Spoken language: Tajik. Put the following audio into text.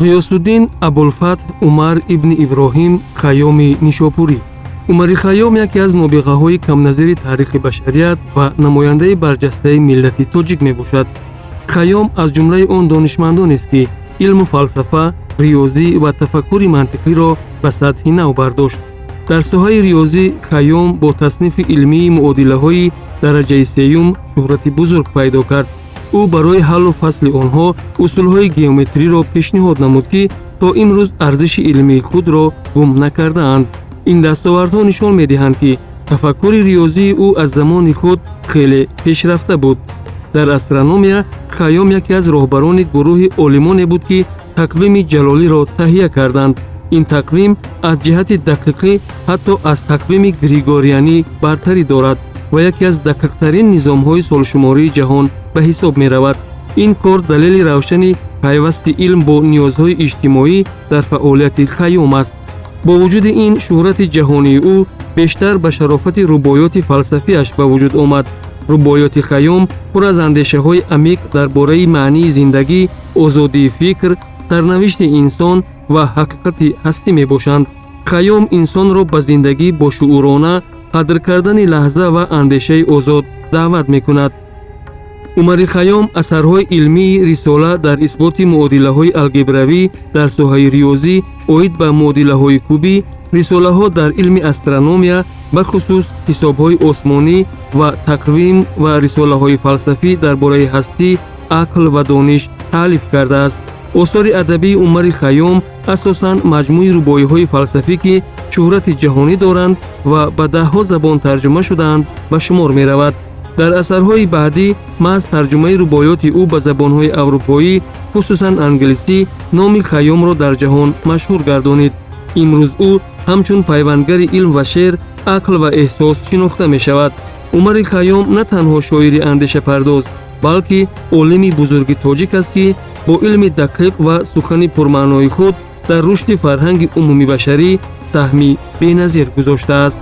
Ғиёсуддин Абулфатҳ Умар ибни Иброҳим Хайёми Нишопурӣ. Умари Хайём яке аз нобиғаҳои камназири таърихи башарият ва намояндаи барҷастаи миллати тоҷик мебошад. Хайём аз ҷумлаи он донишмандонест, ки илму фалсафа, риёзӣ ва тафаккури мантиқиро ба сатҳи нав бардошт. Дар соҳаи риёзӣ Хайём бо таснифи илмии муодилаҳои дараҷаи сеюм шӯҳрати бузург пайдо кард. Ӯ барои ҳаллу фасли онҳо усулҳои геометриро пешниҳод намуд, ки то имрӯз арзиши илмии худро гум накардаанд. Ин дастовардҳо нишон медиҳанд, ки тафаккури риёзии ӯ аз замони худ хеле пешрафта буд. Дар астрономия Хайём яке аз роҳбарони гурӯҳи олимоне буд, ки тақвими Ҷалолиро таҳия карданд. Ин тақвим аз ҷиҳати дақиқӣ ҳатто аз тақвими григорианӣ бартарӣ дорад ва яке аз дақиқтарин низомҳои солшумории ҷаҳон ба ҳисоб меравад. Ин кор далели равшани пайвасти илм бо ниёзҳои иҷтимоӣ дар фаъолияти Хайём аст. Бо вуҷуди ин, шӯҳрати ҷаҳонии ӯ бештар ба шарофати рубоёти фалсафиаш ба вуҷуд омад. Рубоёти Хайём пур аз андешаҳои амиқ дар бораи маънии зиндагӣ, озодии фикр, сарнавишти инсон ва ҳақиқати ҳастӣ мебошанд. Хайём инсонро ба зиндагӣ бошуурона, қадр кардани лаҳза ва андешаи озод даъват мекунад. Умари Хайём асарҳои илмии рисола дар исботи муодилаҳои алгебравӣ дар соҳаи риёзӣ, оид ба муодилаҳои кубӣ, рисолаҳо дар илми астрономия, бахусус ҳисобҳои осмонӣ ва тақвим ва рисолаҳои фалсафӣ дар бораи ҳастӣ, ақл ва дониш таълиф кардааст. Осори адабии Умари Хайём асосан маҷмӯи рубоиҳои фалсафӣ, ки шӯҳрати ҷаҳонӣ доранд ва ба даҳҳо забон тарҷума шудаанд, ба шумор меравад. Дар асарҳои баъдӣ маҳз тарҷумаи рубоёти ӯ ба забонҳои аврупоӣ, хусусан англисӣ, номи Хайёмро дар ҷаҳон машҳур гардонид. Имрӯз ӯ ҳамчун пайвандгари илм ва шеър, ақл ва эҳсос шинохта мешавад. Умари Хайём на танҳо шоири андешапардоз, балки олими бузурги тоҷик аст, ки бо илми дақиқ ва сухани пурмаънои худ дар рушди фарҳанги умумибашарӣ саҳми беназир гузоштааст.